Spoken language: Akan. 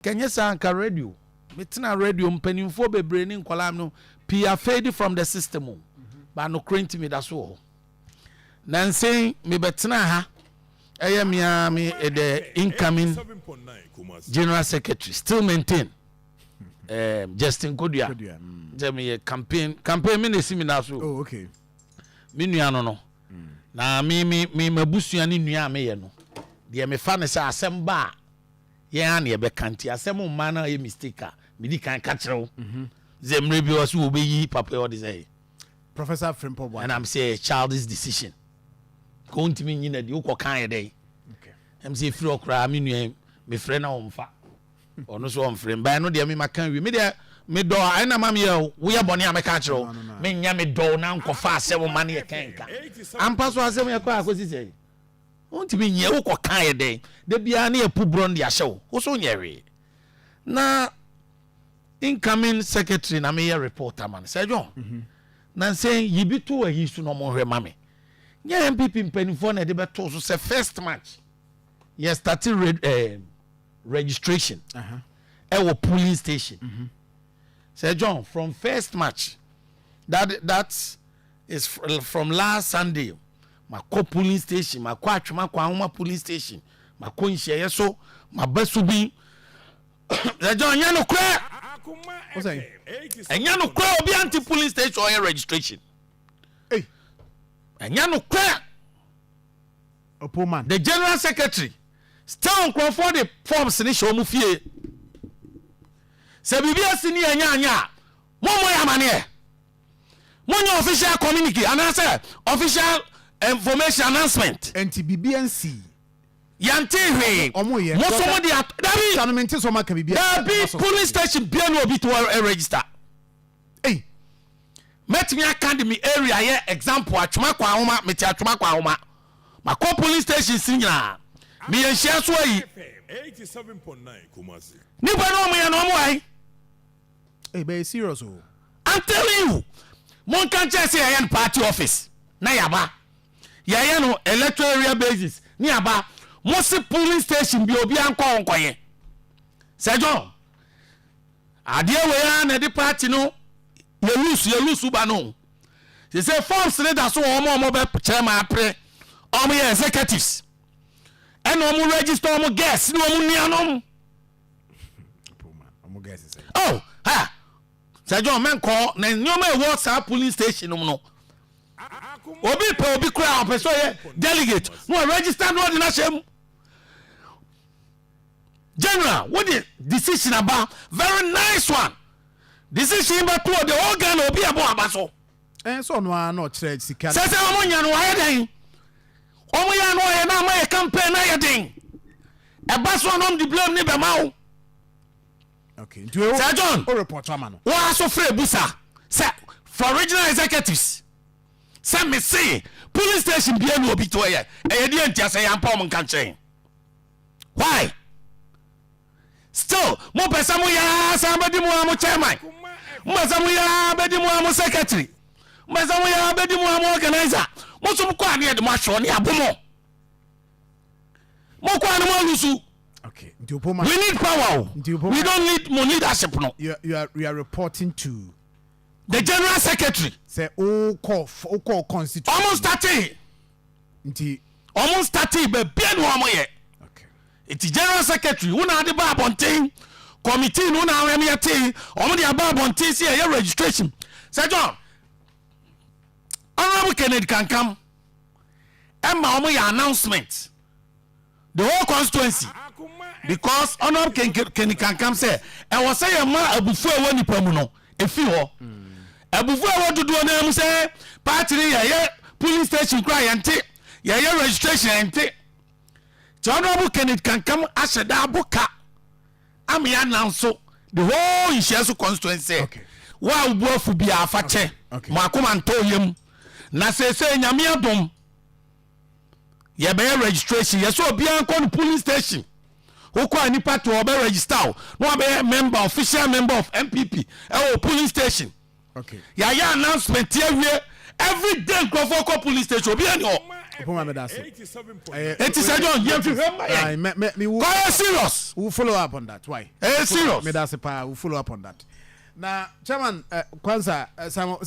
Kɛnyɛ saa nka radio, metena radio, mpanimfoɔ bebree ne nkɔlaa no pii afade from the system o, ba nokorɛ nti meda so wɔ hɔ. Nansen mebɛtena ha, ɛyɛ mea me the incoming general secretary still maintain Justin Kodua. Sɛ meyɛ campaign me na esi me na so. Oh, okay. Me nua no na me mabusua ne nua a meyɛ no deɛ, mefa ne sɛ asɛm ba a, yɛn a na yɛbɛka. Nti asɛm mma no yɛ mistake a, medi kan ka kyerɛ wo sɛ mmerɛ bi wɔ so wɔbɛyi papa yi, ɔde sɛ Professor Frimpong Boateng. And I'm say childish decision ko ntumi nyi na di wokɔ kan yɛ dɛn. Ɛm sɛ efiri ɔkoraa me nua mefrɛ na ɔmfa, ɔno so ɔmfrɛ mban no deɛ, me maka wie. Me deɛ medɔ ɛna ma meyɛ o, woyɛ bɔne a, mɛka kyerɛ wo. Menyɛ medɔ wo na nkɔfa asɛm ma no yɛ kɛnka ampa so. Asɛm yɛkɔ akɔsi sɛ wontumi nyɛ, wokɔ kan yɛ dɛn? Da biara ne yɛpu borɔ no de ahyɛ wo wo so, nyɛ hwee. Na incoming secretary na meyɛ report ama no sɛ John na nsɛn yi bi to ayi so na ɔmo hwɛ ma me. Nyɛ NPP mpanimfoɔ na ɛde bɛto so sɛ 1st March yɛ start registration ɛwɔ polling station. Sɛ John, from 1st March, that is from last Sunday, makɔ polling station, makɔ Atwima Kwanwoma polling station, makɔ nhyiaeɛ so, maba so bi. Sɛ John, nyɛ no korɛ, ɛnyɛ no korɛ obi ante polling station ɔyɛ registration. Ɛnyɛ no korɛ. Opoman. The general secretary, still nkurɔfoɔ de forms ne hyɛ wɔn fie sɛ biribi asi ne yɛnyɛ anya a, mommɔ yɛ amaneɛ, monyɛ official communique anaasɛ official information announcement. Nti biribi nsi. Yɛnte hwee. Ɔmo yɛ. Mo so mo de ato dabi. Sanu mi nti sɛ ɔmo aka biribi. Dabi, polling station bia ne obi to register. Ei. Mɛtumi aka de me area yɛ example, Atwima Kwanwoma. Mete Atwima Kwanwoma, makɔ polling station si nyinaa, meyɛ nhyia so ayi nipa na ɔmo yɛ no, ɔmo ayi. Ei, bɛyɛ serious o. I'm telling you, monka nkyɛn sɛ yɛyɛ no party office na yaba, yɛyɛ no electoral area basis ne yaba. Mo se polling station bi obi ankɔ hɔ nkɔyɛ. Sɛ John, adeɛ wei ara na ɛde party no yɛ lose ba no sɛ forms ne da so wɔ wɔn a wɔn bɛ kyerɛ ma apere wɔn yɛ executives, ɛna wɔn register wɔn guests ne wɔn nuanom. Opoman ɔmo guys sɛ. Oh ha, sɛ John, mɛnkɔ na nneɛma a ɛwɔ saa polling station no mu no, obi pɛ obi kura ɔpɛ sɛ ɔyɛ delegate na wa register na ɔde n'ahyɛ mu. General, wode decision aba, very nice one. Decision bɛto the whole Ghana, obi ɛbɔ aba so. Ɛn sɛ ɔno ara na ɔkyerɛ sika. Sɛ ɔmo nya no, wayɛ dɛn? Ɔmo yɛ no, ɔyɛ na ama yɛ campaign na yɛ den. Ɛba so a, na ɔmo de blame ne bɛma wo. Okay, nti o Sir John. O report ama no. Wɔn aso frɛ busa sɛ for regional executives sɛ mese polling station bia ne obi to ɛyɛ deɛ ntia sɛ yɛampa ɔmo nka nkyɛn. Why still mopɛ sɛ moyɛ san bɛdi mu a mo chairman, mopɛ sɛ moyɛ bɛdi mu a mo secretary, mopɛ sɛ moyɛ bɛdi mu a mo organizer? Mo so mokɔ a, ne yɛde mo ahwɛ ne abo mo, mokɔ a ne mo alose. Okay, nti Opoman. We need power o. Nti Opoman. We don't need mo leadership no. You are reporting to the general secretary. Sɛ o kɔ constituency. Ɔmo starte. Nti. Ɔmo starte baabi ne ɔmo yɛ. Nti general secretary, wo na ade ba abɔnten, committee no na awɛm yɛ te, ɔmo de aba abɔnten sɛ yɛyɛ registration. Sɛ John, Honourable Kennedy Kankam ɛma ɔmo yɛ announcement the whole constituency, because Honourable Kennedy Kankam sɛ ɛwɔ sɛ yɛ ma abufu a ɛwɔ nipa mu no efi hɔ, abufu a ɛwɔ dodoɔ naa mu sɛ party no yɛyɛ polling station kora yɛnte, yɛyɛ registration yɛnte. Tí Honourable Kennedy Kankam ahyɛ da abo ka ama yɛ announce the whole Nhyiaeso constituency sɛ wo a wobu afu bi afa kyɛ mo akoma ntɔ yam na seesei Nyame adom yɛbɛyɛ registration, yɛsɛ obiara nkɔ no polling station. Wokɔ a, nipa to ɔbɛ register o na wabɛyɛ member, official member of NPP ɛwɔ polling station. Yɛayɛ announcement awie, every day nkurɔfoɔ kɔ polling station, obiara ni hɔ. Opoma, meda ase. Eti sɛ John, yɛn hwehwɛ ma yɛn. Me wo kɔyɛ serious. We follow up on that. Why? Ɛyɛ serious. Meda ase paa. We follow up on that. Na chairman, Kwansa, Simon.